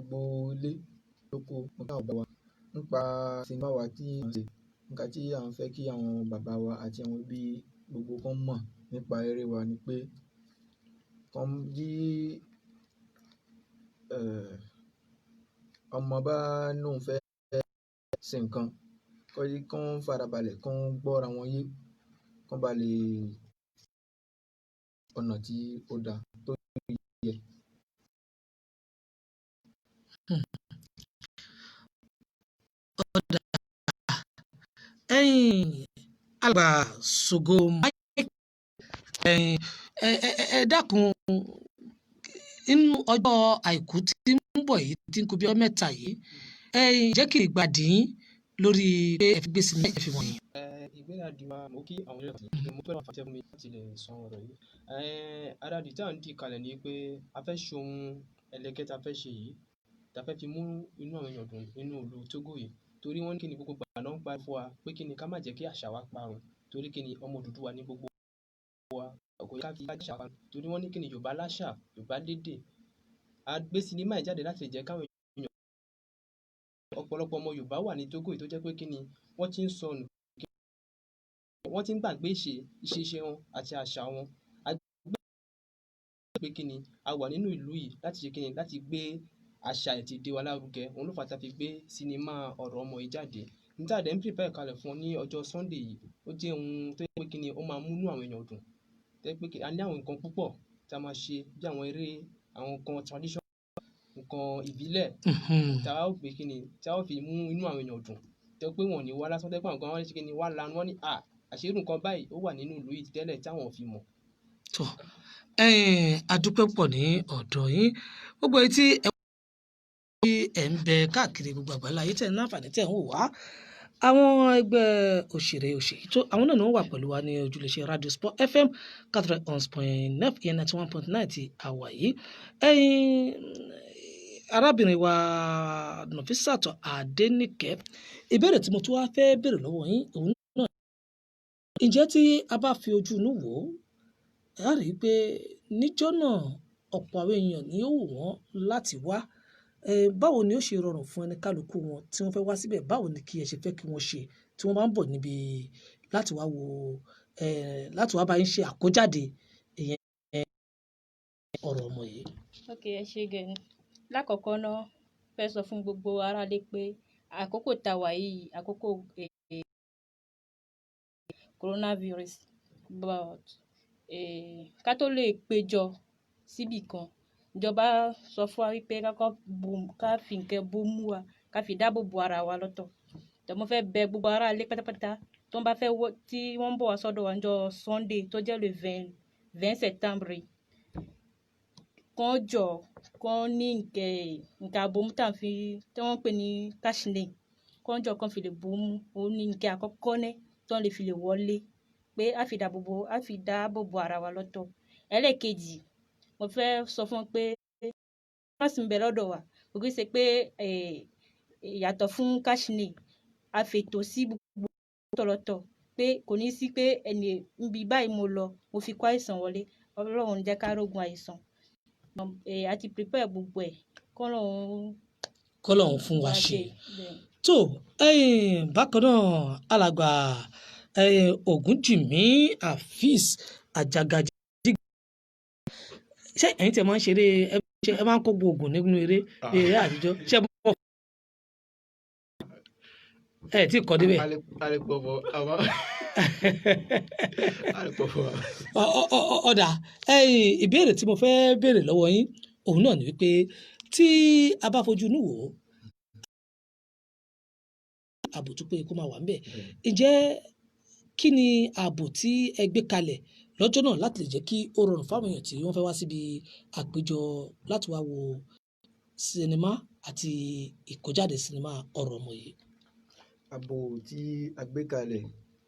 Gbogbo ilé lóko, mo kí àwọn bàbá wa nípa sinimá wa tí à ń ṣe. Nǹkan tí à ń fẹ́ kí àwọn bàbá wa àti àwọn ẹbí gbogbo kan mọ̀ nípa eré wa ni pé kàn bí ọmọ bá lóun fẹ́ ṣe nǹkan, kán farabalẹ̀, kán gbọ́ra wọn yé, kán ba lè ọ̀nà tí ó dáa tó yẹ. Ó dáa, ẹ̀yin alàgbà Ṣògo Michael, ẹ dákun, nínú ọjọ́ Àìkú tí ń bọ̀ yìí, tí ń kù bí ọjọ́ 3 yìí, ǹjẹ́ kí ìgbáradì yín lórí pé ẹ fi gbé sinimá ẹ fi wọ̀nyí? Ìgbáradì wa, mo kí àwọn ẹlẹ́wọ̀n tí mo fẹ́ràn àti fún mi láti lè sọ ọ̀rọ̀ yìí. Àràdì tí à ń dì kalẹ̀ ni pé a fẹ́ ṣe ohun ẹlẹgẹ́ tí a fẹ́ ṣe yìí, tí a fẹ́ fi mú inú àwọn èèyàn dùn nínú ìlú Togo yìí. Torí wọ́n ní kí ni gbogbo ìgbà náà ń pa fún wa pé kí ni ká má jẹ́ kí àṣà wa parun. Torí kí ni ọmọ Odùduwà ní gbogbo wa, kò yẹ ká fi àṣà wa. Torí wọ́n ní kí ni Yorùbá láṣà, Yorùbá lédè. A gbé sinimá yìí jáde láti lè jẹ́ káwọn èèyàn, ọ̀pọ̀lọpọ̀ ọmọ Yorùbá wà ní Togo yìí tó jẹ́ pé kí ni wọ́n ti ń sọnù, wọ́n ti ń gbàgbé ìṣe wọn àti àṣà wọn. A gbé pé kí ni a wà nínú ìlú yìí láti ṣe kí ni láti gbé àṣà àti èdè wa lárugẹ. Òun ló fà á tí a fi gbé sinimá ọ̀rọ̀ ọmọ yìí jáde. Ní tí a dẹ̀ ń prepare kalẹ̀ fún ní ọjọ́ Sunday yìí, ó jẹ́ ohun tó jẹ́ pé kí ni ó máa mú inú àwọn èèyàn dùn. Tó jẹ́ pé kí a ní àwọn nǹkan púpọ̀ tí a máa ṣe bí àwọn eré, àwọn nǹkan tradition, nǹkan ìbílẹ̀ tí a ó gbé kí ni tí a ó fi mú inú àwọn èèyàn dùn. Tó jẹ́ pé wọ́n ò ní wá lásán, tó jẹ́ pé àwọn kan wọ́n ṣe kí ni wá lanu, wọ́n ní à, àṣé irú nǹkan báyìí ó wà nínú ìlú yìí tẹ́lẹ̀ tí àwọn ò fi mọ̀. Tọ́, a dúpẹ́ pọ̀ ní ọ̀dọ̀ yín. Gbogbo èyí tí ẹ ń bẹ káàkiri gbogbo àgbáńlá ayé tẹ̀ ń láǹfààní tẹ̀ ń wò wá. Àwọn ẹgbẹ́ òṣèré òṣèré tó àwọn náà ni wọ́n wà pẹ̀lú wa ní ojúlẹ̀ṣẹ̀ Radio Sport FM 101.9, ìyẹn 91.9 ti àwà yìí. Ẹ̀yin arábìnrin wa Nafisat Adéníkẹ́, ìbéèrè tí mo tún wá fẹ́ béèrè lọ́wọ́ yín òun náà, ǹjẹ́ tí a bá fi ojú inú wò ó, a rí i pé níjọ́ náà ọ̀pọ̀ àwọn èèyàn ni ó wù wọ́n láti wá. Báwo ni ó ṣe rọrùn fún ẹni kálukú wọn tí wọ́n fẹ́ wá síbẹ̀? Báwo ni kí ẹ ṣe fẹ́ kí wọ́n ṣe tí wọ́n bá ń bọ̀ níbi láti wá wo, láti wá bá yín ṣe àkójáde ìyẹn ọ̀rọ̀ ọmọ yìí? Ok, ẹ ṣé gan ni. Lákọ̀ọ́kọ́ náà, fẹ́ sọ fún gbogbo aráalé pé àkókò tá wà yìí, àkókò coronavirus, but ká tó lè péjọ síbí kan, ìjọba sọ fún wa wípé ká kọ́ ká fi ǹkan bomú wa, ká fi dáàbò bo ara wa lọ́tọ̀. Tọ́ mo fẹ́ bẹ gbogbo aráalé pátápátá tó ń bá fẹ́ wọ́, tí wọ́n ń bọ̀ wá sọ́dọ̀ wa ní ọjọ́ Sunday tó jẹ́ le 20 septembre, kán jọ, kán ní ǹkan abomú tá ń fi, tí wọ́n ń pè ní cache-nez, kán jọ kán fi lè bomú. Òun ní ǹkan àkọ́kọ́ náà tó lè fi lè wọlé pé a fi dáàbò bo, a fi dáàbò bo ara wa lọ́tọ̀. Ẹlẹ́ẹ̀kejì, mo fẹ́ sọ fún wọn pé nọ́ọ̀sì ń bẹ lọ́dọ̀ wa. Kò kí ṣe pé yàtọ̀ fún cache-nez, a fètò sí gbogbo lọ́tọ̀lọ́tọ̀ pé kò ní sí pé ẹni níbi báyìí mo lọ, mo fi kó àìsàn wọlé. Ọlọ́run ò ní jẹ́ ká rógun àìsàn. A ti prepare gbogbo ẹ̀. Kọ́lọ́run Kọ́lọ́run fún wa wá ṣe. ṣe. Bẹ́ẹ̀. Tó, bákan náà, alàgbà Ògúnjìmí Afeez Àjàgàjì, ṣé ẹ̀yin tí ẹ máa ń ṣeré, ẹ máa ń kó gbogbo nínú eré bí eré àtijọ́, ṣé ẹ mọ̀ ẹ tí kọ́ débẹ̀? A lè pọ̀fọ̀ àmọ́ a lè pọ̀fọ̀. Ọ̀dà, ìbéèrè tí mo fẹ́ béèrè lọ́wọ́ yín òun náà ni wípé tí a bá fojú inú wò ó, ààbò tó péye kó máa wà ńbẹ̀. Ǹjẹ́ kí ni ààbò tí ẹ gbé kalẹ̀ lọ́jọ́ náà láti lè jẹ́ kí ó rọrùn fáwọn èèyàn tí wọ́n fẹ́ wá síbi àpéjọ láti wá wo sinimá àti ìkójáde sinimá ọ̀rọ̀ ọmọ yìí? Ààbò tí a gbé kalẹ̀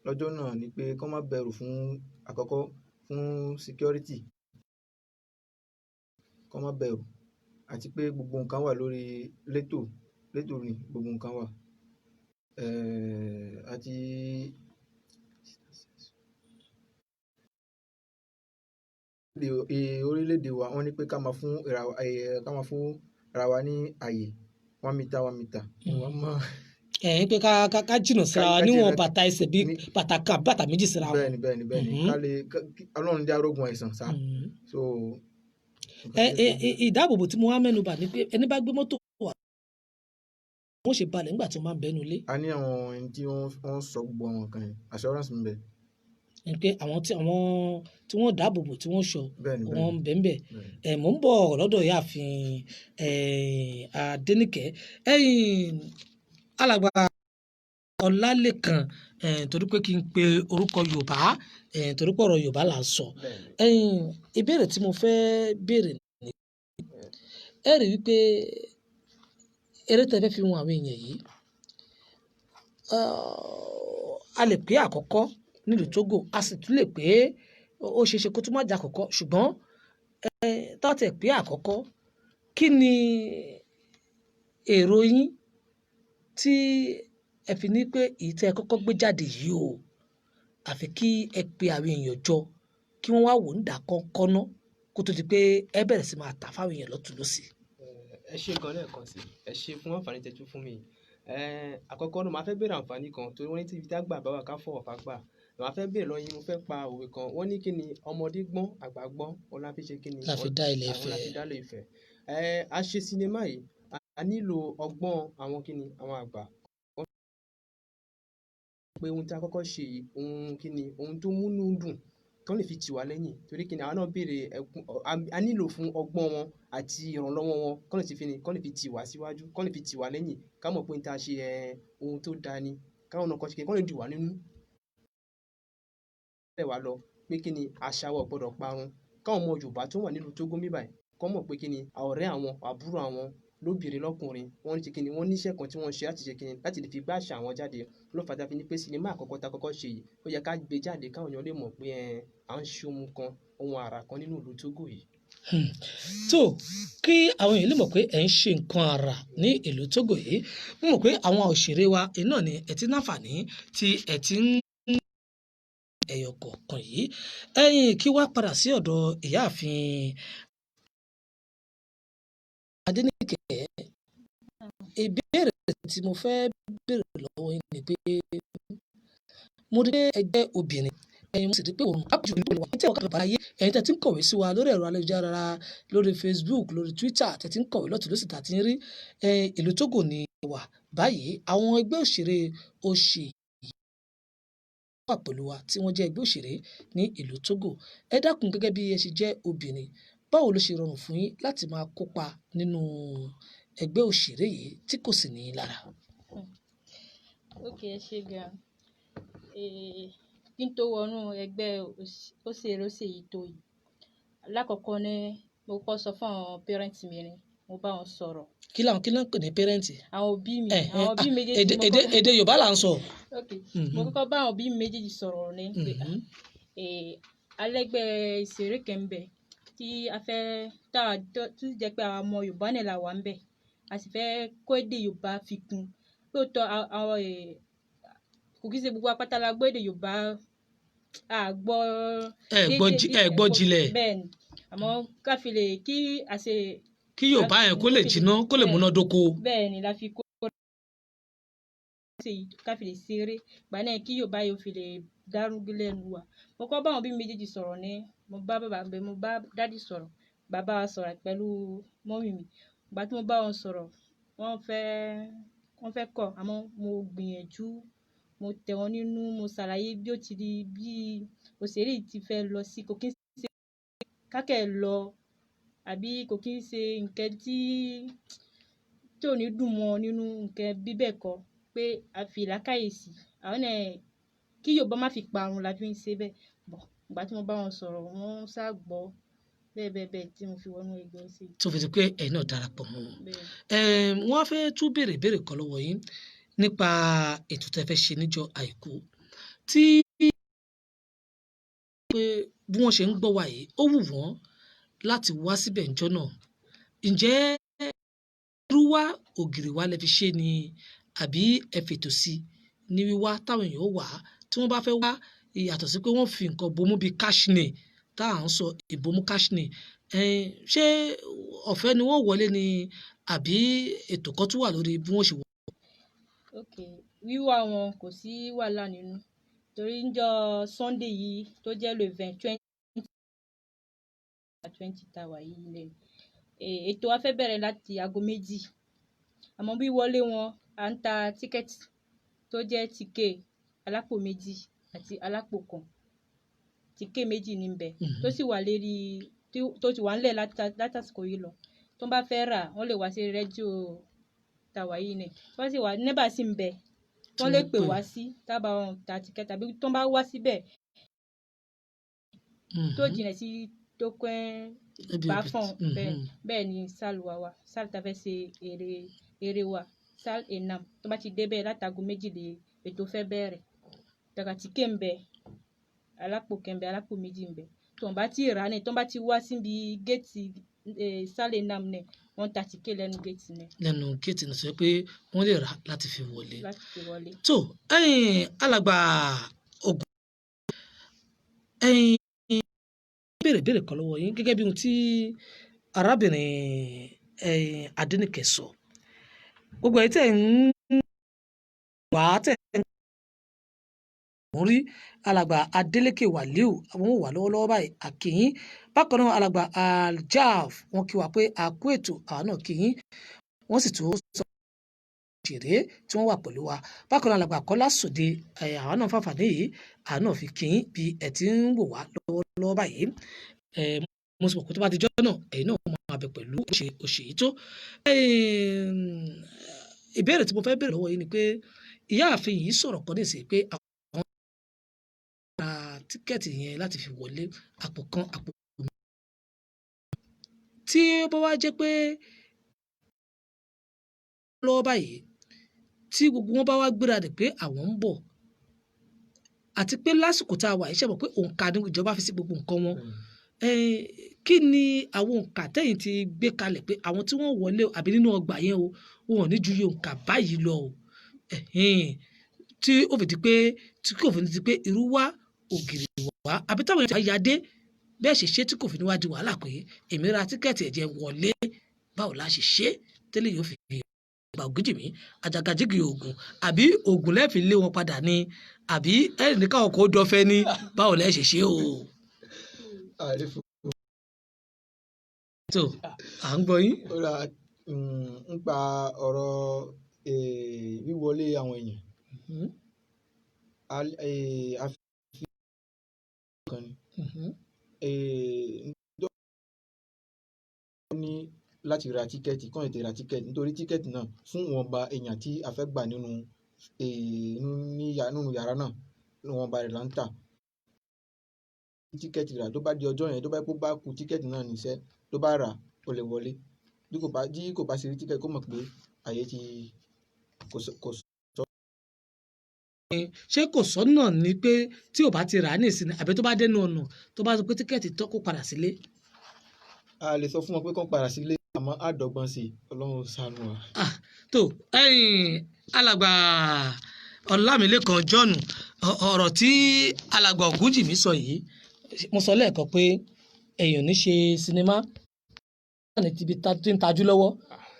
lọ́jọ́ náà ni pé kó má bẹ̀rù fún àkọ́kọ́ fún security, kó má bẹ̀rù, àti pé gbogbo nǹkan wà lórí létò létò ní gbogbo nǹkan wà. Àti orílẹ̀-èdè wa wọ́n ní pé ká máa fún ká máa fún ra wa ní àyè 1 meter 1 meter. Wọ́n mọ̀. Ẹ̀ ń pé ká jìnnà síra wa Ká níwọ̀n jìnnà bàtà ẹsẹ̀ bíi bàtà kan àbí bàtà méjì síra wọn. Bẹ́ẹ̀ni. Ká lè Ọlọ́run jẹ́ arógun àìsàn sá. So Ẹ ẹ ìdáàbòbò tí mo wá mẹ́nu bà ni pé ẹni bá gbé mọ́tò wá, wọ́n ṣe balẹ̀ nígbà tí wọ́n máa ń bẹ́nu ilé. A ní àwọn ẹni tí wọ́n sọ gbogbo àwọn nǹkan yẹn, assurance ń bẹ. Ni pé àwọn tí wọ́n dáàbòbò, tí wọ́n ṣọ́ Bẹ́ẹ̀ni. wọ́n ń bẹ ń bẹ̀. Bẹ́ẹ̀ni. Ẹ̀ mò ń bọ̀ lọ́dọ̀ ìyáàfin Adéníkẹ́, ẹ̀yìn alàgbà Ọlálékan, torí pé kí n pe orúkọ Yorùbá, torí pé ọ̀rọ̀ Yorùbá là ń sọ. Bẹ́ẹ̀ni. Ẹ̀yìn ìbéèrè tí mo fẹ́ béèrè ni, ẹ rí wípé eré tẹ́ fẹ́ fi wọn àwọn èèyàn yìí, a lè pé àkọ́kọ́ nílùú Togo, a sì tún lè pé ó ṣeé ṣe kó tún má jẹ́ àkọ́kọ́, ṣùgbọ́n tá tẹ̀ pé àkọ́kọ́, kí ni èrò yín tí ẹ fi ní pé èyí tẹ́ ẹ kọ́kọ́ gbé jáde yìí o, àfi kí ẹ pe àwọn èèyàn jọ kí wọ́n wá wò ń dà kọ́ńkọ́ná kó tó di pé ẹ bẹ̀rẹ̀ sí máa tà fáwọn èèyàn lọ́tùn lósì? Ẹ ṣé gan lẹ́ẹ̀kan sí, ẹ ṣé fún àǹfààní tẹ́ tún fún mi. Àkọ́kọ́ náà, màá fẹ́ béèrè àǹfààní kan, torí wọ́n ní tí ibi tá gbà bá wà, ká fọwọ́ fà gbà. Màá fẹ́ béèrè lọ́wọ́ yín, mo fẹ́ pa òwe kan. Wọ́n ní kí ni ọmọdé gbọ́n, àgbà gbọ́n, òun la fi ṣe kí ni? La fi dá ilẹ̀ Àwọn la Ifẹ̀. fi dá ilẹ̀ Ifẹ̀. A ṣe sinimá yìí, a nílò ọgbọ́n àwọn kí ni, àwọn àgbà. Wọ́n pé ohun tí a kọ́kọ́ ṣe yìí, ohun kí ni, ohun tó múnú dùn, tó lè fi tì wá lẹ́yìn. Torí kí ni, àwa náà béèrè ẹkún, a nílò fún ọgbọ́n wọn àti ìrànlọ́wọ́ wọn, kán lè ṣe kí ni, kán lè fi tì wá síwájú, kán lè fi tì wá lẹ́yìn, ká mọ̀ pé ohun tí a ṣe ohun tó da ni. Káwọn náà kàn ṣe kí ni, kán lè dùn wá nínú. Tẹ̀ wá lọ pé kí ni, àṣà wa ò gbọdọ̀ parun. Káwọn ọmọ Yorùbá tó wà nílùú Togo níbí báyìí, kán mọ̀ pé kí ni, ọ̀rẹ́ àwọn, àbúrò àwọn lóbìnrin lọ́kùnrin, wọ́n ń ṣe kí ni, wọ́n ní iṣẹ́ kan tí wọ́n ń ṣe láti ṣe kí ni, láti lè fi gbé àṣà wọn jáde. Ló fà á tí a fi ní pé sinimá àkọ́kọ́ tá kọ́kọ́ ṣe yìí, ó yẹ ká gbé jáde káwọn èèyàn lè mọ̀ pé à ń ṣe ohun kan, ohun àrà kan nínú ìlú Togo yìí. Tó kí àwọn èèyàn lè mọ̀ pé ẹ̀ ń ṣe nǹkan àrà ní ìlú Togo yìí, mo mọ̀ pé àwọn òṣèré wa iná ni ẹ ti náfààní tí ẹ ti ń ẹyọ kọ̀ọ̀kan yìí. Ẹ̀yin kí wá padà sí ọ̀dọ̀ ìyáàfin Adéníkẹ́. Ìbéèrè tí mo fẹ́ béèrè lọ́wọ́ yín ni pé mo rí pé ẹ jẹ́ obìnrin, ẹ̀yin mo sì rí pé òun pàápàá jùlọ nípa tí àwọn kan ayé ẹ̀yin tẹ́ ti ń kọ̀wé sí wa lórí ẹ̀rọ ayélujára, lórí Facebook, lórí Twitter, tẹ́ ti ń kọ̀wé lọ́tùn lósì tá ti ń rí ìlú Togo ní wà báyìí. Àwọn ẹgbẹ́ òṣèré òṣì wà pẹ̀lú wa tí wọ́n jẹ́ ẹgbẹ́ òṣèré ní ìlú Togo. Ẹ dákun, gẹ́gẹ́ bí ẹ ṣe jẹ́ obìnrin, báwo ló ṣe rọrùn fún yín láti máa kópa nínú ẹgbẹ́ òṣèré yìí tí kò sì ní í lára? Ok, ẹ ṣé gan. Kí n tó wọnú ẹgbẹ́ òṣèré Òṣèyító yìí, lákọ̀ọ́kọ́ ní mo kọ́kọ́ sọ fún àwọn parents mi ni, mo bá wọn sọ̀rọ̀. Kí làwọn, kí ló ń pè ní parent? Àwọn òbí mi, àwọn òbí méjèèjì. Èdè Mo èdè kọ́kọ́ èdè Yorùbá là ń sọ. Ok, mo kọ́kọ́ bá àwọn òbí mi méjèèjì sọ̀rọ̀ ní pé alẹ́gbẹ́ ìṣeré kan ń bẹ tí a fẹ́ tá a tó jẹ́ pé àwọn ọmọ Yorùbá náà là wà ń bẹ̀, a sì fẹ́ kó èdè Yorùbá fi kún. Lóòótọ́, àwọn kò kí ṣe gbogbo wa pátá la gbọ́ èdè Yorùbá, a gbọ́ Ẹ gbọ́ ẹ gbọ́ jinlẹ̀. Bẹ́ẹ̀ ni, àmọ́ ká fi lè kí a ṣe Kí Yorùbá yẹn kó lè jiná, kó lè múnádóko. Bẹ́ẹ̀ ni, la fi kó ṣe ká fi lè ṣeré gbà náà, kí Yorùbá yóò fi lè dárúgbó lẹ́nu wa. Mo kọ́ bá àwọn òbí mi méjèèjì sọ̀rọ̀ ní, mo bá bàbá mi, mo bá daddy sọ̀rọ̀, bàbá wa sọ̀rọ̀ pẹ̀lú mummy mi. Ìgbà tí mo bá wọn sọ̀rọ̀, wọ́n fẹ́ kọ̀, àmọ́ mo gbìyànjú, mo tẹ̀ wọ́n nínú, mo ṣàlàyé bí ó ti di, bí òṣèré yìí ti fẹ́ lọ sí. Kò kí ń ṣe kákẹ́ lọ, àbí kò kí ń ṣe nǹkan tí ò ní dùn mọ́ nínú, nǹkan bí bẹ́ẹ̀ kọ́, pé a fi làákàyè sí àwọn náà kí Yorùbá má fi parun la fi ń ṣe bẹ́ẹ̀ bọ̀. Ìgbà tí mo bá wọn sọ̀rọ̀, wọ́n sá gbọ́ bẹ́ẹ̀ bẹ́ẹ̀ bẹ́ẹ̀ tí mo fi wọnú ẹgbẹ́ òṣèré. Tó fi di pé ẹ̀yin náà darapọ̀ mọ́ wọn. Bẹ́ẹ̀. Wọ́n á fẹ́ tún béèrè ìbéèrè kan lọ́wọ́ yín nípa ètò tẹ́ fẹ́ ṣe níjọ́ Àìkú, tí pé bí wọ́n ṣe ń gbọ́ wa yìí, ó wù wọ́n láti wá síbẹ̀ níjọ́ náà. Ǹjẹ́ irú wá ògìrì wá lẹ fi ṣe ni, àbí ẹ fètò sí ní wíwá táwọn èèyàn ó wá tí wọ́n bá fẹ́ wá, yàtọ̀ sí pé wọ́n fi nǹkan bomú bíi cache-nez tá à ń sọ, ìbomú cache-nez, ṣé ọ̀fẹ́ ni wọ́n wọlé ni, Àbí ètò kan tún wà lórí bí wọ́n ṣe wọ? Ok, wíwá wọn kò sí wàhálà nínú, torí níjọ́ Sunday yìí tó jẹ́ le 20 tá a wà yìí lẹ́nu, ètò wa fẹ́ bẹ̀rẹ̀ láti aago 2, àmọ́ wíwọlé wọn, à ń ta tíkẹ́ẹ̀tì tó jẹ́ tíkẹ́ alápò 2 àti alápò 1. Tíkẹ́ 2 ní bẹ̀ tó sì wà lérí tó ti wà ńlẹ̀ látàsìkò yìí lọ. Tó bá fẹ́ rà, wọ́n lè wá sí rédíò tá a wà yìí nẹ̀. Tó bá sì wà nẹ́bà sí ń bẹ, tí wọ́n lè wọ́n pè pè wá sí tábà wọn ta tíkẹ́ẹ̀tì, àbí tó bá wá síbẹ̀ tó jìnà sí tó kẹ́ Ibi báfọ̀n bẹ́ẹ̀. Bẹ́ẹ̀ ni sáàlù wa wà, sáàlù tá a fẹ́ ṣe eré wa, sáàlù Enam. Tó bá ti débẹ̀ látago 2 lè ètò fẹ́ bẹ̀rẹ̀. Tàkà tíkẹ́ ń bẹ, alápò kan ń bẹ, alápò 2 ń bẹ. Tó ń bá ti rà ní, tó ń bá ti wá síbi géètì sáàlù Enam náà, wọ́n ta tíkẹ́ lẹ́nu géètì náà. Lẹ́nu géètì náà, sọ pé wọ́n lè rà láti fi wọlé. Láti fi wọlé. Tó ẹ̀yin, alàgbà Ògùn, ẹ̀yin béèrè béèrè kan lọ́wọ́ yín gẹ́gẹ́ bí ohun tí arábìnrin ẹ̀yin Adéníkẹ́ sọ. Gbogbo ẹ̀yin tẹ̀ ń wá, tẹ̀ ń rí alàgbà Adélékè Wàlíù, àwọn ò wà lọ́wọ́lọ́wọ́ báyìí, àkìyín. Bákan náà, alàgbà Aljaf, wọn kí wa pé a kú ètò, àwọn náà kí yín, wọ́n sì tún sọ òṣèré tí wọ́n wà pẹ̀lú wa. Bákan náà, alàgbà Kọ́lá Sòde, àwọn náà fàǹfààní yìí, àwọn náà fi kí yín bí ẹ ti ń wò wá lọ́wọ́lọ́wọ́ báyìí. Mo sì mọ̀ pé tó bá di jọ́ náà, ẹ̀yin náà máa bẹ pẹ̀lú òṣè yìí tó. Ìbéèrè tí mo fẹ́ béèrè lọ́wọ́ yín ni pé ìyáàfin yìí sọ̀rọ̀ kan nísìnyí pé àwọn ra tíkẹ́ẹ̀tì yẹn láti fi wọlé, àpò kan, àpò tí ó bá wá jẹ́ pé lọ́wọ́ báyìí tí gbogbo wọn bá wá gbéra dè pé àwọn ń bọ̀, àti pé lásìkò tá a wà yìí, ṣe mọ̀ pé òǹkà ní ìjọba fi sí gbogbo nǹkan wọn. Kí ni àwọn òǹkà tẹ́yìn ti gbé kalẹ̀ pé àwọn tí wọ́n wọlé o, àbí nínú ọgbà yẹn o, wọn ò ní ju iye òǹkà báyìí lọ o, tí ó fi di pé tí kò fi di pé irú wá ògiri wá, àbí táwọn èèyàn ti ya dé bẹ́ẹ̀ ṣe ṣe tí kò fi ní wá di wàhálà pé èmi ra tíkẹ́ẹ̀tì ẹ̀jẹ̀ wọlé? Báwo la ṣe ṣe tẹ́lẹ̀ yóò fi gba Ògúnjìmí àjàgàjìgì oògùn, àbí oògùn lẹ́ẹ̀fì lé wọn padà ni, àbí ẹ̀rìn ní káwọn kò dọ́fẹ́ ní? Báwo lẹ́ ṣe ṣe o? Àrífò. Tó à ń gbọ́ yín. Ó ra nípa ọ̀rọ̀ wíwọlé àwọn èèyàn. A fi kan ni. Ní láti ra tíkẹ́ẹ̀tì, kàn tètè ra tíkẹ́ẹ̀tì, nítorí tíkẹ́ẹ̀tì náà fún ìwọ̀nba èèyàn tí a fẹ́ gbà nínú yàrá náà, ìwọ̀nba rẹ̀ là ń tà. Tíkẹ́ẹ̀tì rà, tó bá di ọjọ́ yẹn, tó bá jẹ́ pé ó bá ku tíkẹ́ẹ̀tì náà níṣẹ́, tó bá rà, ó lè wọlé. Bí kò bá ṣe rí tíkẹ́ẹ̀tì, kó mọ̀ pé àyè ti kò sọ. Ṣé kò sọ́nà ni pé tí ò bá ti rà á nísìnyí, àbí tó bá dénú ọ̀nà, tó bá sọ pé tíkẹ́ẹ̀tì tán, kó padà sílé? A lè sọ fún wọn pé kán padà sílé, àmọ́ á dọ́gbọ́n sí i. Ọlọ́run ó ṣàánú wa. Ah, tó ẹ̀yin, alàgbà Ọlámilékan John, ọ̀rọ̀ tí alàgbà Ògúnjìmí sọ yìí, mo sọ lẹ́ẹ̀kan pé èèyàn ní ṣe sinimá ní tibi tí ń tajú lọ́wọ́.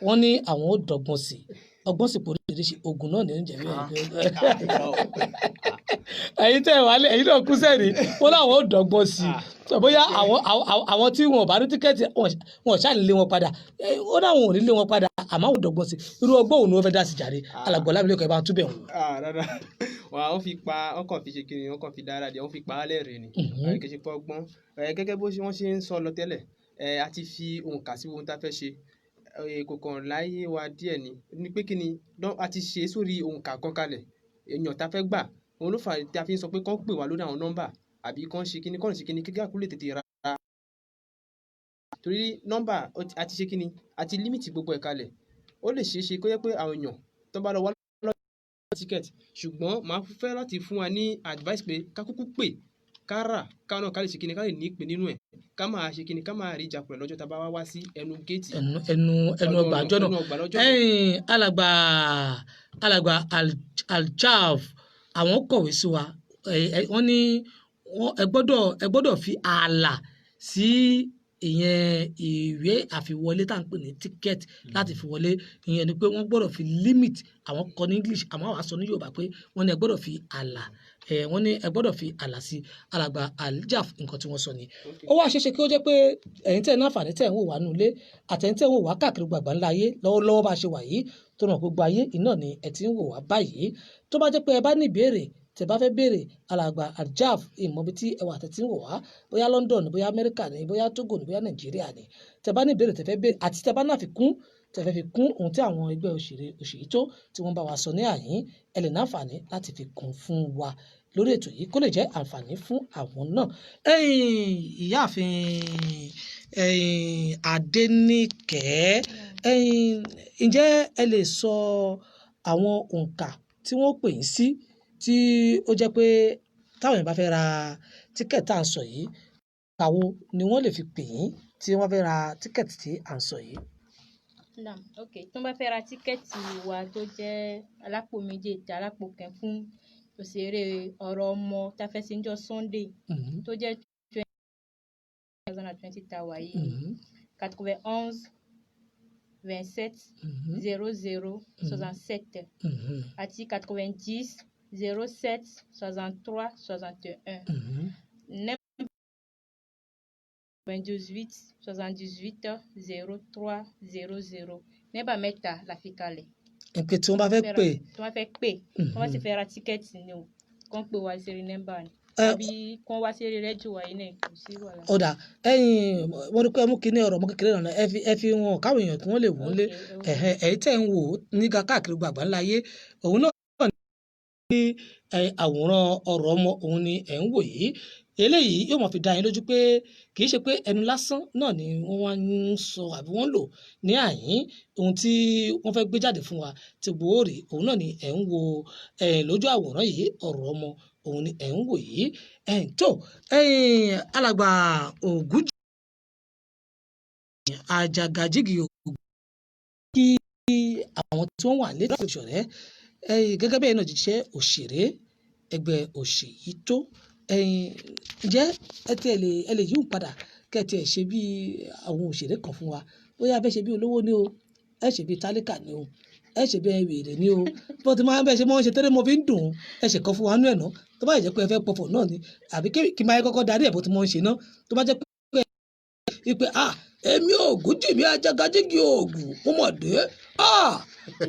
Wọ́n ní àwọn ò dọ́gbọ́n sí i, ọgbọ́n sì pọ̀ oríṣiríṣi, oògùn náà ní oúnjẹ bí ẹ̀yin tẹ́ ẹ wà lẹ́, ẹ̀yin náà kú sẹ́ni. Wọ́n láwọn ò dọ́gbọ́n sí i, bóyá àwọn tí wọn ò bá ní tíkẹ́ẹ̀tì, wọn ò ṣáà ní lé wọn padà. Ó náà wọn ò ní lé wọn padà, àmọ́ àwọn ò dọ́gbọ́n sí i. Irú ọgbọ́n òun ni wọ́n fẹ́ dá sí jàre? Alàgbà Ọlámilékan, ẹ bá ń túbẹ̀ wọn. Ah, rárá, wọn àwọn fi pa, wọn kàn fi ṣe kiri, wọn kàn fi dára díẹ̀, wọn fi pa á lẹ́rìn ni. Kì í ṣe pé ọgbọ́n gẹ́gẹ́ bó ṣe wọ́n ṣe ń sọ lọ tẹ́lẹ̀, a ti fi òǹkà sí ohun tá a fẹ́ ṣe. Kò kàn láyé wa díẹ̀ ni pé kí ni a ti ṣe sórí òǹkà kan kalẹ̀, èèyàn tá a fẹ́ gbà. Òun ló fà á tí a fi ń sọ pé kán pè wá lórí àwọn nọ́mbà, àbí kán ṣe kíni, kán ṣe kíni, kí kálukú lè tètè ra, torí nọ́mbà a ti ṣe kíni, a ti limit gbogbo ẹ̀ kalẹ̀. Ó lè ṣeé ṣe kó jẹ́ pé àwọn èèyàn tó bá lọ wá lọ́wọ́ ticket, ṣùgbọ́n màá fẹ́ láti fún wa ní advice pé ká kúkú pè, ká rà, ká náà ká lè ṣe kíni, ká lè ní ìpín nínú ẹ̀, ká máa ṣe kíni, ká máa rí ìjákulẹ̀ lọ́jọ́ tá a bá wá wá sí ẹnu géètì. Ẹnu ọgbà àjọ náà. Ẹnu ọgbà lọ́jọ́ náà. Ẹ̀yin alàgbà Aljaf, àwọn kọ̀wé sí wa. Wọ́n ní ẹ gbọ́dọ̀ fi ààlà sí. Ìyẹn ìwé àfiwọlé tá à ń pè ní ticket láti fi wọlé. Ìyẹn ni pé wọ́n gbọ́dọ̀ fi limit. Àwọn kọ ní English, àmọ́ àwa sọ ní Yorùbá pé wọ́n ní ẹ gbọ́dọ̀ fi àlà ẹ, wọ́n ní ẹ gbọ́dọ̀ fi àlà sí. Alàgbà Aljaf, nǹkan tí wọ́n sọ ni. Ó wá ṣeéṣe kí ó jẹ́ pé ẹ̀yin tẹ́ ẹ̀ ní àǹfààní tẹ́ ẹ̀ ń wò wá nulẹ̀, àtẹ̀yin tẹ́ ẹ̀ ń wò wá káàkiri gbàgbà ńlá ayé lọ́wọ́lọ́wọ́ bá a ṣe wà yìí, tó ràn gbogbo ayé iná ni ẹ ti ń wò wá báyìí, tó bá jẹ́ pé ẹ bá ní ìbéèrè tẹ́ bá fẹ́ béèrè alàgbà Aljaf, ìmọ̀bi tí ẹ wà tẹ́ ti ń wò wá, bóyá London ni, bóyá Amẹ́ríkà ni, bóyá Togo ni, bóyá Nàìjíríà ni, tẹ́ bá ní ìbéèrè tẹ́ fẹ́ béèrè àti tẹ́ bá ní àfikún tẹ́ fẹ́ fi kún ohun tí àwọn ẹgbẹ́ òṣèré Òṣèyító tí wọ́n bá wa sọ ní àyín, ẹ lè náǹfààní láti fi kún fún wa lórí ètò yìí kó lè jẹ́ àǹfààní fún àwọn náà. Ẹ̀yin ìyáàfin, ẹ̀yin Adéníkẹ́, ẹ̀yin, ǹjẹ́ ẹ lè sọ àwọn òǹkà tí wọ́n pè yín sí, tí ó jẹ́ pé táwọn èèyàn bá fẹ́ ra ticket tá à ń sọ yìí, kàwo ni wọ́n lè fi pè yín tí wọ́n fẹ́ ra ticket tí à ń sọ yìí? Naam, ok. Tó bá fẹ́ ra ticket wa tó jẹ́ alápò 2 àti alápò kan fún òṣèré ọ̀rọ̀ ọmọ tá a fẹ́ ṣe níjọ́ Sunday tó jẹ́ 2020 tá a wà yìí, 91 27 00 67 àti 90 07 63 61. 98 78 03 00. Nọ́mbà mẹ́ta la fi kalẹ̀. Nǹkan tí wọ́n bá fẹ́ pè. Tí wọ́n fẹ́ pè, tí wọ́n sì fẹ́ ra ticket ni o, kàn pè wá sí nọ́mbà ni tàbí kàn wá sí eré rédíò wa yìí náà, kò sí wàhálà. Ọ̀dà, ẹ̀yin wọ́n ní pé ẹ mú kinní ọ̀rọ̀ ọmọ kékeré náà, ẹ fi wọn káwọn èèyàn kí wọ́n lè wò ó lé. Ẹ̀hẹ́n, ẹ̀yin tẹ́ ń wò ó níga káàkiri gbàgbà ńlá ayé, òun náà ní àwòrán ọ̀rọ̀ ọmọ òun ni ẹ̀ ń wò yìí. Eléyìí yóò mọ̀ fi dá yín lójú pé kì í ṣe pé ẹnu lásán náà ni wọ́n wá ń sọ àbí wọ́n ń lò ní àyín. Ohun tí wọ́n fẹ́ gbé jáde fún wa ti gbòòrè, òun náà ni ẹ̀ ń wo ẹ̀ lójú àwòrán yìí. Ọ̀rọ̀ ọmọ òun ni ẹ̀ ń wò yìí. Ẹ̀ tó ẹ̀yin alàgbà Ògúnjì Àjàgàjìgì Ògùn, kí àwọn tí wọ́n wà létí ìṣọ̀rẹ́ ẹ̀yin gẹ́gẹ́ bí ẹ̀yin náà jíṣẹ́ òṣèré ẹgbẹ́ Òṣèyító, ẹ̀yin, ǹjẹ́ ẹ tiẹ̀ lè, ẹ lè yíwùn padà kẹ́ ẹ tiẹ̀ ṣe bí àwọn òṣèré kan fún wa? Bóyá ẹ fẹ́ ṣe bí olówó ni o, ẹ ṣe bí tálíkà ni o, ẹ ṣe bí wèrè ni o, bó ti máa ń bẹ́ẹ̀ ṣe máa ń ṣe tẹ́lẹ̀ mo fi ń dùn ún, ẹ ṣe kan fún wa nú ẹ̀ ná. Tó bá jẹ́ pé ẹ fẹ́ pọ̀fọ̀ náà ni, àbí kí máa kọ́kọ́ darí ẹ̀ bó ti máa ń ṣe ná. Tó bá jẹ́ pé wípé ah, èmi Ògúnjìmí Àjàgàjìgì Ògùn, mo mọ̀ dé, ah,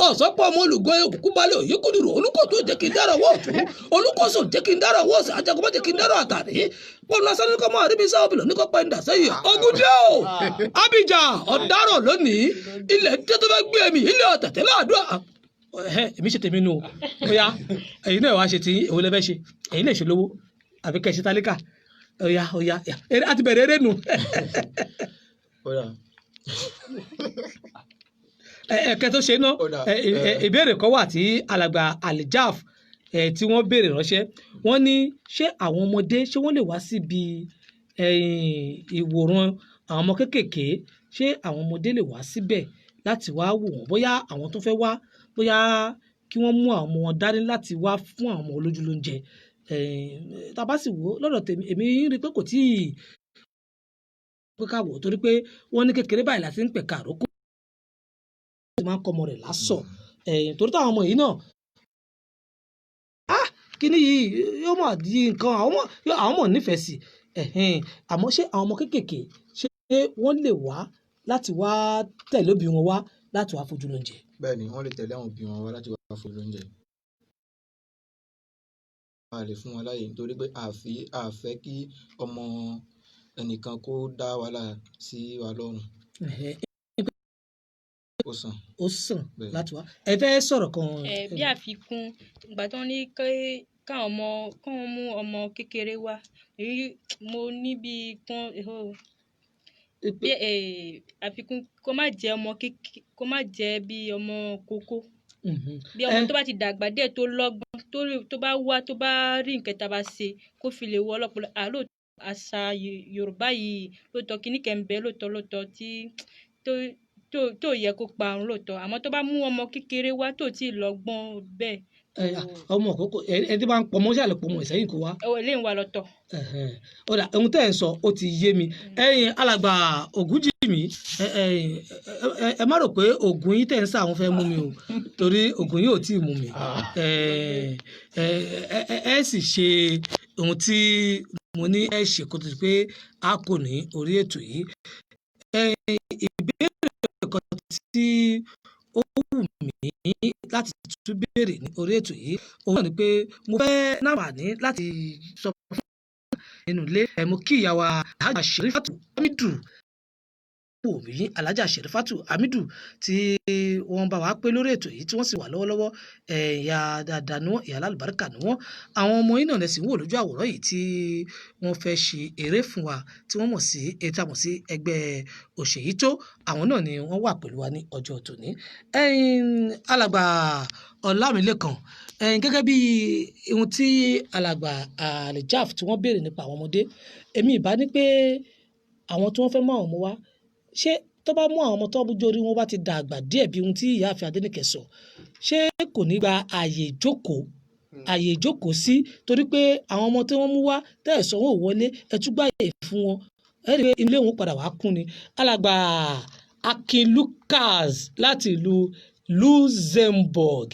ọ̀sọ́pọ̀ ọmọ olùgbọ́ òkùnkùn balẹ̀ òye kúndùrú, olùkóso jẹ́ kí n dára ọwọ́ ọ̀tún, olùkóso jẹ́ kí n dára ọwọ́ ọ̀sẹ̀, ajagunmọ́ jẹ́ kí n dára àtàrí pọ́n lásán ní kọ́ máa ríbi sáwọ́ bìlọ̀ ní kọ́ pa ẹ̀ńdà sẹ́yìn. Ògúndé o, Abidjan ọ̀daràn lónìí, ilẹ̀ tó tó fẹ́ gbé mi, ilẹ̀ ọ̀tẹ̀tẹ̀ láàdúrà. Ẹ̀hẹ́, èmi ṣe tèmi nù o. Bóyá ẹ̀yin náà wàá ṣe tí èwo lẹ fẹ́ ṣe? Ẹ̀yin lè ṣe lówó àbí kẹ́ ṣe tálíkà? Ọ̀ya ọ̀ya, àti bẹ̀rẹ̀ eré nù. Ó dà. Ẹ̀ẹ̀kẹ́ tó ṣe ná. Ó dà. Ìbéèrè kan wà tí alàgbà Alijaf tí wọ́n béèrè ránṣẹ́. Wọ́n ní ṣé àwọn ọmọdé, ṣé wọ́n lè wá síbi ìwòran àwọn ọmọ kéékèèké? Ṣé àwọn ọmọdé lè wá síbẹ̀ láti wá wò wọ́n? Bóyá àwọn tó fẹ́ wá, bóyá kí wọ́n mú àwọn ọmọ wọn dání láti wá fún àwọn ọmọ olójú lóúnjẹ. Tá a bá sì wò ó lọ́dọ̀ tèmi, èmi rí i pé kò tíì pé ká wò ó, torí pé wọ́n ní kékeré báyìí láti ń pẹ̀ka àrókò tí máa ń kọ́ ọmọ rẹ̀ lásọ̀. Torí táwọn ọmọ yìí náà, ah, kíní yìí yóò mọ̀ di nǹkan àwọn ọmọ nífẹ̀ẹ́ sí. Ẹ̀hẹ́n, àmọ́ ṣé àwọn ọmọ kéékèèké, ṣé wọ́n lè wá láti wá tẹ̀lé òbí wọn wá láti wá fojú lóúnjẹ? Bẹ́ẹ̀ ni, wọ́n lè tẹ̀lé àwọn òbí wọn wá láti wá fojú lóúnjẹ. A lè fún wọn láàyè nítorí pé a fẹ́ kí ọmọ ẹnìkan kó dá wàhálà sí wa lọ́rùn. Ó sàn. Ó sàn. Bẹ́ẹ̀. Láti wá. Ẹ fẹ́ sọ̀rọ̀ kan. Ẹ bí àfikún, ìgbà tó ní kí káwọn ọmọ kán mú ọmọ kékeré wá, èyí mo ní bí kán bí àfikún, kó má jẹ́ ọmọ kékeré, kó má jẹ́ bí ọmọ kókó, bí ọmọ tó bá ti dàgbà díẹ̀, tó lọ́gbọ́n, tó bá wá, tó bá rí nǹkan tá a bá ṣe, kó fi lè wọ ọlọ́pọlọ àlọ́ àṣà Yorùbá yìí lóòótọ́, kíní kẹ́ ń bẹ lóòótọ́ lóòótọ́ tí tó yẹ kó parun lóòótọ́. Àmọ́ tó bá mú ọmọ kékeré wá tó tí ì lọ́gbọ́n bẹ́ẹ̀ Ọmọ òkókó ẹ tí bá ń pọmọ sí àlè pọmọ Ìsẹ́yìn kó wá. Ẹ lè ń wa lọ́tọ̀. Ẹ̀hẹ̀n. Ó dà, ohun tẹ́ ẹ̀ ń sọ ó ti yé mi. Ẹ̀yin alàgbà Ògúnjìmí, ẹ má rò pé ògùn yín tẹ̀ ń sá àwọn fẹ́ mú mi o, torí ògùn yín ò tí ì mú mi. Ẹ ẹ ẹ ẹ sì ṣe ohun tí mo ní ẹ ṣe kó tó di pé a kò ní orí ètò yìí. Ìbéèrè kan tí ó wù mí láti tún béèrè ní orí ètò yìí òun náà ni pé mo fẹ́ láǹfààní láti sọ fún nínú ilé ẹ, mo kí ìyá wa Alhaja Sherifatu Hamidu, wò mí, Alhaja Sherifatu Hamidu tí wọ́n bá wa pé lórí ètò yìí tí wọ́n sì wà lọ́wọ́lọ́wọ́. Ìyá dáadáa ni wọ́n, ìyá alálùbáríkà ni wọ́n. Àwọn ọmọ yìí náà lẹ̀sìn wò lójú àwòrán yìí tí wọ́n fẹ́ ṣe eré fún wa tí wọ́n mọ̀ sí ètò àmọ̀ sí ẹgbẹ́ òṣèyí tó, àwọn náà ni wọ́n wà pẹ̀lú wa ní ọjọ́ tòní. Ẹ̀yin alàgbà Ọlámilékan, ẹ̀yin gẹ́gẹ́ bí ohun tí alàgbà Alijaf tí wọ́n béèrè nípa àwọn ọmọdé, èmi ìbá ní pé àwọn tí wọ́n fẹ́ mú àwọn ọmọ wá, ṣé tó bá mú àwọn ọmọ tó bójú orí wọn bá ti dàgbà díẹ̀ bí ohun tí ìyáàfin Adéníkẹ́ sọ, ṣé kò ní gba ààyè ìjókòó sí? Torí pé àwọn ọmọ tí wọ́n mú wá tẹ́ ẹ̀ sanwó wọlé, ẹ tún gbàyè fún wọn, ẹ rí i pé ilé òun padà wá kún ni. Alàgbà Akin Lucas láti ìlú Luxembourg,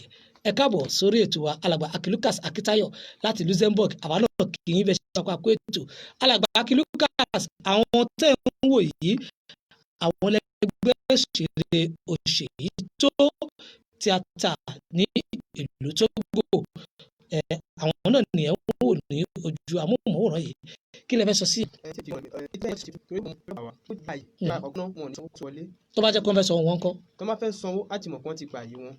ẹ káàbọ̀ sórí ètò wa. Alàgbà Akin Lucas Akitayo láti Luxembourg, àwa náà kì í bẹ ṣe pápá kó ètò. Alàgbà Akin Lucas, àwọn tẹ́ ń wò yìí, àwọn ẹlẹgbẹ́ òṣèré òṣèyí tó tíátà ní ìlú Togo, àwọn náà ni ẹ ń wò ní ojú amóhùnmáwòrán yìí. Kí lẹ fẹ́ sọ sí? Tó bá jẹ́ pé wọ́n fẹ́ sọ wọn kọ́. Tó bá fẹ́ sanwó, á ti mọ̀ pé wọ́n ti gbà yí wọn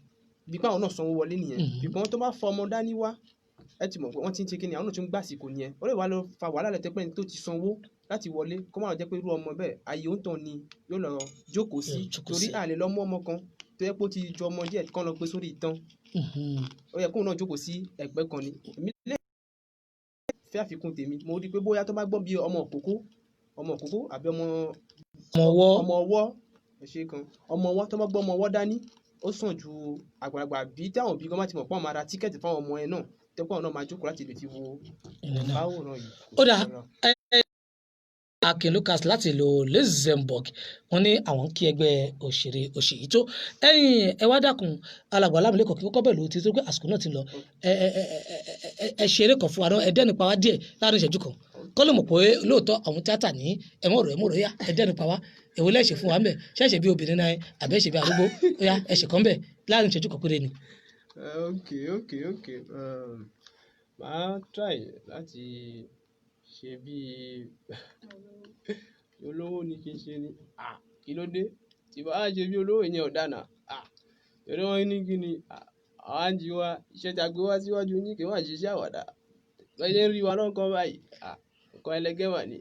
bí pé àwọn náà sanwó wọlé nìyẹn. Bí pé wọ́n tó bá fọ ọmọ dání wá, ẹ ti mọ̀ pé wọ́n ti ń ṣe kíni, àwọn náà tún ń gbàsìkò nìyẹn. Ó lè wá lọ fa wàhálà lẹ́tẹ̀ pé ẹni tó ti sanwó láti wọlé kó má jẹ́ pé irú ọmọ bẹ́ẹ̀ ayé ó ń tàn ni yóò lọ jókòó sí, torí a lè lọ mú ọmọ kan tó yẹ pé ó ti ju ọmọ díẹ̀ kán lọ gbé sórí ìtàn. Ó yẹ kóun náà jókòó sí ẹ̀gbẹ́ kan ni. Èmi lè fẹ́ àfikún tèmi, mo rí i pé bóyá tó bá gbọ́ bí ọmọ òkókó, ọmọ òkókó àbí ọmọ ọmọ ọwọ́, ọmọ ọwọ́, ẹ ṣe kan, ọmọ ọwọ́, tó bá gbọ́ ọmọ ọwọ́ dání, ó sàn ju àgbàlagbà bí táwọn òbí gan bá ti mọ̀ pé àwọn máa ra tíkẹ́ẹ̀tì fáwọn ọmọ ẹ náà, tẹ́pọ̀ àwọn náà máa jókòó láti lè fi wo báwòrán yìí. Ó dà, Akin Lucas láti ìlú Luxembourg, wọ́n ní àwọn kí ẹgbẹ́ òṣèré òṣèyí tó. Ẹ̀yin ẹ wá dákun, alàgbà Ọlámilékan, kí kọ́kọ́ bẹ̀ lóò ti tó pé àsìkò náà ti lọ. Ẹ ẹ ẹ ẹ ẹ ṣeré kan fún wa náà, ẹ dẹ́nu pa wá díẹ̀ láàrin ìṣẹ́jú kan, kọ́ ló mọ̀ pé lóòótọ́ àwọn tíátà ní ẹ̀mọ́rọ̀ ẹ̀mọ́rọ̀ yá, ẹ dẹ́nu pa wá. Èwo lẹ́ṣẹ̀ fún wa ńbẹ̀? Ṣẹ̀ṣẹ̀ bí obìnrin náà àbẹ́ ṣe bí arúgbó? Ó yá, ẹ ṣe kàn ńbẹ̀ láàrin ìṣẹ́jú kan péré ni. Ok, màá try láti ṣe bí olówó ni kí n ṣe ni. Ah, kí ló dé tí bá ṣe bí olówó yẹn ò dáná? Ah, torí wọ́n ní kí ni àwa ń jí wa, iṣẹ́ tí a gbé wá síwájú yín kì í wá ṣiṣẹ́ àwàdà bẹ́ẹ̀ ṣe ń rí wa lọ́kàn báyìí. Ah, nǹkan ẹlẹgẹ́ mà ní.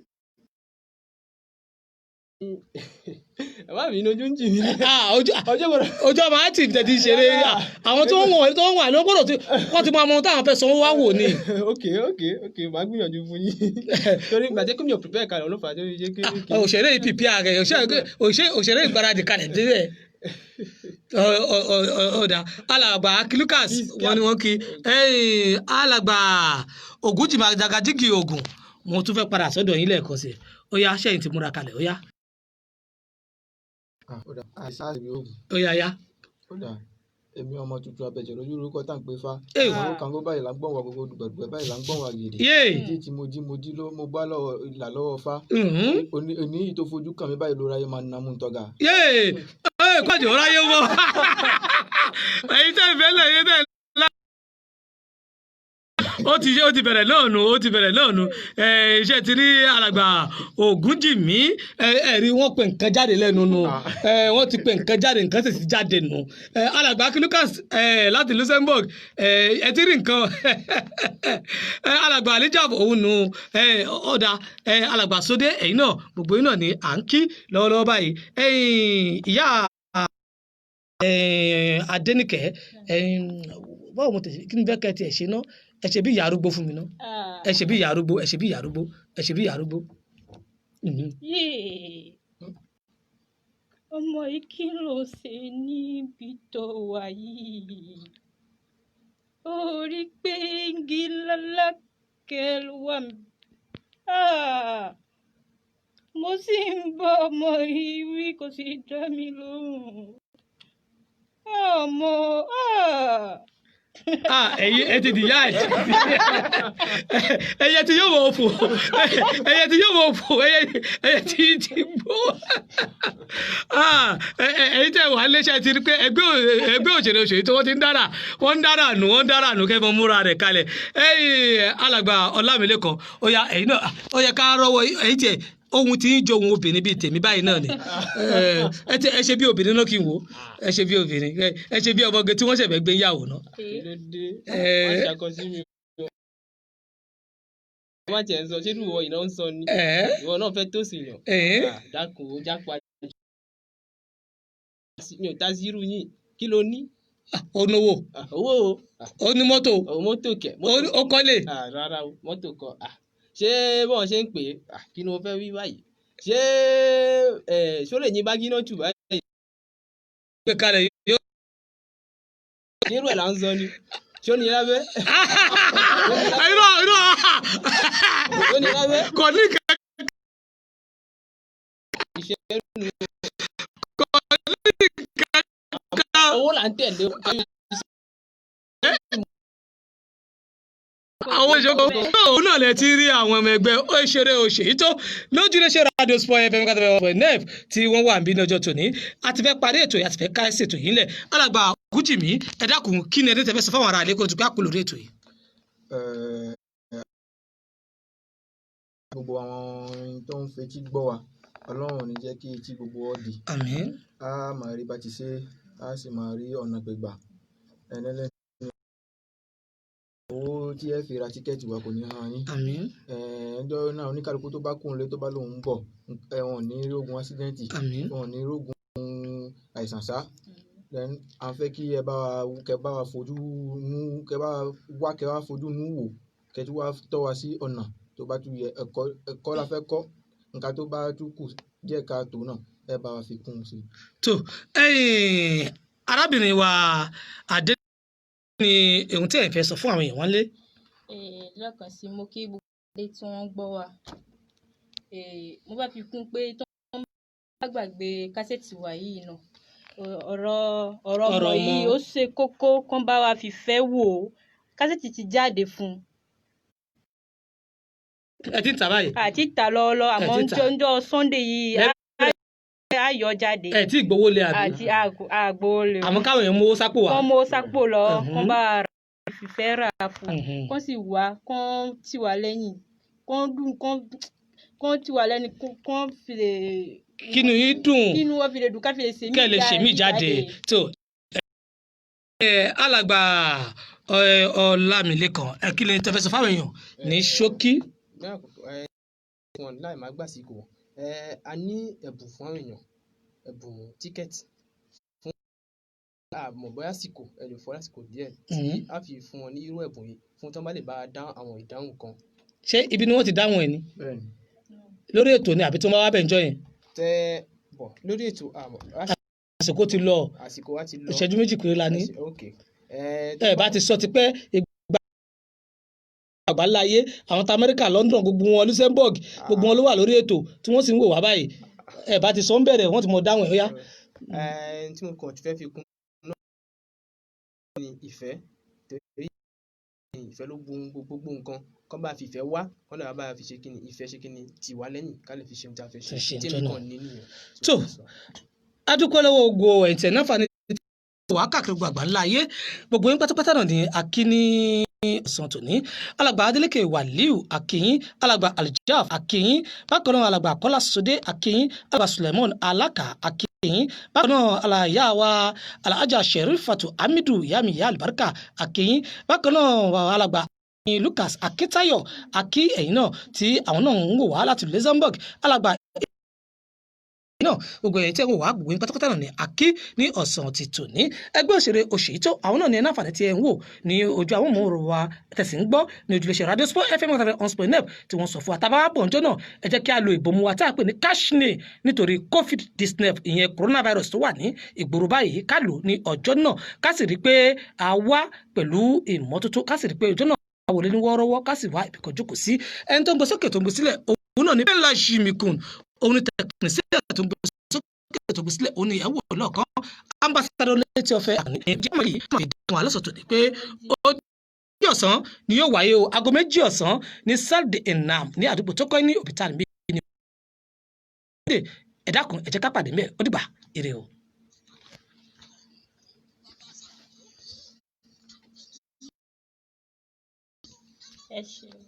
Ẹ má bínú, ojú ń jì mí. Ojú ojú ọmọ àti ìtẹ̀ ti ṣeré, àwọn tó ń wọ̀n tó ń wà ló gbọ́dọ̀ tí wọ́n ti mọ ọmọ táwọn fẹ́ sanwó wá wò ni. Ok, màá gbìyànjú fún yín, torí ìgbà tí mi ò prepare kalẹ̀ ló fà á tó fi ṣe kí. Òṣèré yìí pìpì ààrẹ òṣèré ìgbáradì kalẹ̀ débẹ̀ ọ̀dà. Alàgbà Akin Lucas, wọ́n ní wọ́n kí alàgbà Ògúnjìmí Àjàgàjìgì Ògùn. Mo tún fẹ́ padà sọ́dọ̀ yín lẹ́ẹ̀kan sí i. Ó yá, ṣẹ́yìn ti múra kalẹ̀? Ó yá. Ó dà, àìsàn àìsàn oògùn. Ó yá yá. Ó dà, èmi ọmọ tuntun abẹ̀jẹ̀ lójú orúkọ tá à ń pè fá. Ẹ àwọn kan báyìí là ń gbọ̀n wá, gbogbo dùgbẹ̀dùgbẹ̀ báyìí là ń gbọ̀n wá gidi. Jí tí mo jí, mo jí ló mo bá lọ́wọ́ ìlà lọ́wọ́ fá. Òní yìí tó fojú kàn mí báyìí lóra yẹn máa ń namú tọ́ga. Yéè ẹ kọ́jú ọ̀rọ̀ ayé wọ̀, ẹ̀yin tẹ́ ìfẹ́ lẹ̀ ẹ̀yin tẹ́ ńlá. Ó ti bẹ̀rẹ̀ náà nù, ó ti bẹ̀rẹ̀ náà nù. Iṣẹ́ ti rí alàgbà Ògúnjìmí, ẹ rí wọ́n pe nǹkan jáde lẹ́nu nù, wọ́n ti pe nǹkan jáde, nǹkan sì ti jáde nù. Alàgbà Akin Lucas láti Luxembourg, ẹ ti rí nǹkan. Alàgbà Alijab òun nù. Ọ̀dà alàgbà Sódé, ẹ̀yin náà, gbogbo yín náà ni à ń kí lọ́wọ́lọ́wọ́ báyìí. Ìyá Adéníkẹ́, báwo mo tẹ̀sí kí ni bẹ́ẹ̀ kẹ́ tiẹ̀ ṣe ná? Ẹ ṣe bí ìyá arúgbó fún mi ná. Ẹ ṣe bí ìyá arúgbó, ẹ ṣe bí ìyá arúgbó, ẹ ṣe bí ìyá arúgbó. Yéè, ọmọ yìí, kí ló ṣe níbi tó wà yìí? Ó rí pé igi lálákẹ́ ló wà mí. Ah! Mo sì ń bọ́ ọmọ yìí wí, kò sì dá mi lóhùn. Ọmọ, ah! Ah, ẹ̀yin ẹ ti dìyà ẹ, ẹyẹ tí yóò mọ̀ fò, ẹyẹ tí yóò mọ̀ fò, ẹyẹ tí ti gbó. Ah, ẹ̀yin tẹ́ wà léṣe ti rí pé ẹgbẹ́ òṣèré tí wọ́n ti ń dára, wọ́n ń dára nù, wọ́n ń dára nù kẹ́ mọ́ múra rẹ̀ kalẹ̀. Ẹ̀yin alàgbà Ọlámilékan, ó yá, ẹ̀yin náà, ó yẹ ká rọ́wọ́ ẹ̀yin tiẹ̀. Ohun tí ń jọ ohun obìnrin bíi tèmi báyìí náà ni. Ẹ ṣe bí obìnrin náà kí n wò ó. Ẹ ṣe bí obìnrin, ẹ ṣe bí ọmọge tí wọ́n ṣẹ̀fẹ̀ gbé yàwó náà. Kí ló dé? Má ṣàkọsí mi o. Má tiẹ̀ ń sọ, ṣé irú ìwọ yìí náà ń sọ ni? Ìwọ náà fẹ́ tòsí yàn. Ah, dákun, ó jápa. Mi ò ta sí irú yín. Kí ló ní? Ó náwó. Ah, owó o. Ah, Ó ní mọ́tò. Owó mọ́tò kẹ̀. Ó kọ́lé. Ah, rárá o, mọ́tò kọ́. Ah, ṣé bọ́n ṣe ń pè é? Ah, kí ni mo fẹ́ wí báyìí? Ṣé ẹ̀ ṣó lè yín bá gíná jù báyìí? Gbé kalẹ̀ yóò. Ṣé irú ẹ̀ là ń sọ ni? Ṣé ó ní lábẹ́? Irọ́, irọ́. Ṣé ó ní lábẹ́? Kò ní kẹ́. Iṣẹ́ nù. Kò ní kankan. Owó là ń tẹ̀lé o. Àwọn ìṣòro òun náà lè ti rí àwọn ọmọ ẹgbẹ́ òṣèré òṣèyí tó lójúlé ṣe Radio Sport FM kátàbẹ̀ ọ̀pẹ̀ nef tí wọ́n wà níbí ní ọjọ́ tòní. A ti fẹ́ parí ètò yìí, a ti fẹ́ ká ètò yìí ńlẹ̀. Alàgbà Ògúnjìmí, ẹ dákun, kí ni ẹni tẹ́ fẹ́ sọ fáwọn ará ilé kó tó ká kú lórí ètò yìí? Gbogbo àwọn ohun tó ń fetí gbọ́ wa, Ọlọ́run ò ní jẹ́ kí etí gbogbo wa di. Àmín. A máa rí bá ti ṣe, a sì máa rí ọ̀nà gbégbà. Ẹlẹ́ni owó tí ẹ fi ra tíkẹ́ẹ̀tì wa kò ní hàn yín. Àmín. Ẹjọ́ náà, oníkálukú tó bá kúrò nílé tó bá lóun ń bọ̀, wọn ò ní rí ogun accident, Àmín. wọn ò ní rí ogun àìsàn sá. Then a fẹ́ kí ẹ bá wa, kẹ bá wa fojú nú, kẹ bá wa wá, kẹ wá fojú nú wò, kẹ tún wá tọ́ wa sí ọ̀nà tó bá tún yẹ. Ẹ̀kọ́, ẹ̀kọ́ la fẹ́ kọ́. Nǹkan tó bá tún kù díẹ̀ ká tó náà, ẹ bá wa fi kún un sí. Tó ẹ̀yin arábìnrin wa Adé ní ohun tí ẹ fẹ́ sọ fún àwọn èèyàn wọn lé. Lẹ́ẹ̀kan sí, mo kí gbogbo ilé tí wọ́n ń gbọ́ wa. Mo bá fi kún pé tí wọ́n bá gbàgbé kásẹ̀tì wa yìí náà, ọ̀rọ̀ ọmọ Ọ̀rọ̀ ọmọ. yìí ó ṣe kókó kán bá wa fìfẹ́ wò ó. Kásẹ̀tì ti jáde fún un. Ẹ ti ń tà báyìí? Àti ìta lọ́wọ́lọ́wọ́, àmọ́ Ẹ ti tà. njọ́ Sunday yìí á yọ jáde. Ẹ tí gbowó lé àbí? Àti àgbo lè Àmọ́ káwọn èèyàn mówó sápò wá. Kán mówó sápò lọ, kán bá ra fìfẹ́ rà fún un, kán sì wá, kán tì wá lẹ́yìn, kán dùn, kán tì wá lẹ́nu, kán fi lè Kínú yín dùn. Kínú wọn fi lè dùn, ká fi lè ṣe mí Kẹ́ ẹ lè ṣèmí jáde. Tó ẹ alàgbà Ọlámilékan, ẹ kí lè tẹ́ fẹ́ sọ fáwọn èèyàn ní ṣókí? Ní àkókò ẹ wọn láì má gbàsíkò, ẹ a ní ẹ̀bùn fún àwọn èèyàn, ẹ̀bùn tíkẹ́ẹ̀tì fún àmọ́ bóyá àsìkò ẹ lè fọ́ lásìkò díẹ̀ tí a fi fún wọn ní irú ẹ̀bùn yìí fún tí wọ́n bá lè bá a dá àwọn ìdáhùn kan. Ṣé ibi ni wọ́n ti dáhùn ẹ̀ ni? Bẹ́ẹ̀ni. Lórí ètò ni àbí tí wọ́n bá wá bẹ̀ ń jọ yẹn? Tẹ́ bọ̀ lórí ètò àmọ́ Àsìkò ti lọ. Àsìkò wa ti lọ. Ìṣẹ́jú 2 péré la ní. Ok. Ẹ bá ti sọ tipẹ́, ìgbà àgbáláyé, àwọn tí Amẹ́ríkà, London, gbogbo wọn, Luxembourg, gbogbo wọn ló wà lórí ètò tí wọ́n sì ń wò wá báyìí. Ẹ bá ti sọ ń bẹ̀rẹ̀, wọ́n ti mọ dáhùn ẹ̀, ó yá. Tí mo kàn fẹ́ fi kún náà ni ìfẹ́, torí ìfẹ́ ló gbogbo nǹkan. Kán bá fi ìfẹ́ wá, kán dẹ̀ bá fi ṣe kíni, ìfẹ́ ṣe kíni, tì wá lẹ́yìn ká lè fi ṣe ohun tí a fẹ́ ṣe. Ṣe Tí ǹjọ́ èmi náà. kàn ní nìyẹn tí Tó mo fẹ́ sọ. Adúpẹ́ lọ́wọ́ gbogbo ẹ̀ǹtẹ̀ náà fani wà káàkiri gbogbo àgbáńlá ayé, gbogbo yín pátápátá náà ní akíní ọ̀sán tòní. Alàgbà Adeleke Waliu, akínyín. Alàgbà Aljaf, akínyín. Bákan náà, alàgbà Kọ́lá Sọdé, akínyín. Alàgbà Suleiman Alaka, akínyín. Bákan náà, alàyà wa Alhaja Sherifatu Hamidu Yamiya Alibarika, akínyín. Bákan náà, alàgbà Lucas Akitayo, akí ẹ̀yin náà tí àwọn náà ń wò wá láti Luxembourg. Alàgbà náà, gbogbo ẹ̀yin tẹ́ ń wò wá, gbogbo yín pátápátá náà ní àkí ní ọ̀sán ti tòní. Ẹgbẹ́ òṣèré Òṣèyító, àwọn náà ní ẹ̀ náǹfààní tí ẹ̀ ń wò ní ojú àwọn mòórò wa tẹ̀sí ń gbọ́ ní ojúlẹ̀ṣẹ̀ Radio Sport FM 107.9 tí wọ́n sọ fún wa. Tá a bá wá bọ̀ ǹjọ́ náà, ẹ jẹ́ kí a lo ìbomú wa tá a pè ní kashne nítorí COVID-19, ìyẹn coronavirus tó wà ní ìgboro báyìí. Ká lò ní ọjọ́ náà, ká sì rí i pé a wá pẹ̀lú ìmọ́tótó, ká sì rí i pé ọjọ́ náà wọlé ní wọ́ọ́rọ́wọ́, ká sì wá ibìkan jókòó sí. Ẹni tó ń gbé sókè tó ń gbé sílẹ̀, òun náà ní bẹ́ẹ̀ láṣìmíkùn, òun ní tẹkinísíà tó ń gbé sókè tó ń gbé sílẹ̀, òun ní ìyàwó lọ́ọ̀kan, ambassador létí ọ̀fẹ́ àní ẹ̀jẹ̀ yìí máa fi dùn alọ́sọ̀tò ní pé ó méjì ọ̀sán ni yóò wáyé o. Aago 2 ọ̀sán ní Salle Enam ní àdúgbò tó kọ́ ní òbítà níbí ní ẹ dákun, ẹ jẹ́ ká pàdé mẹ́. Ó dìgbà, ire o. Ẹ ṣeun.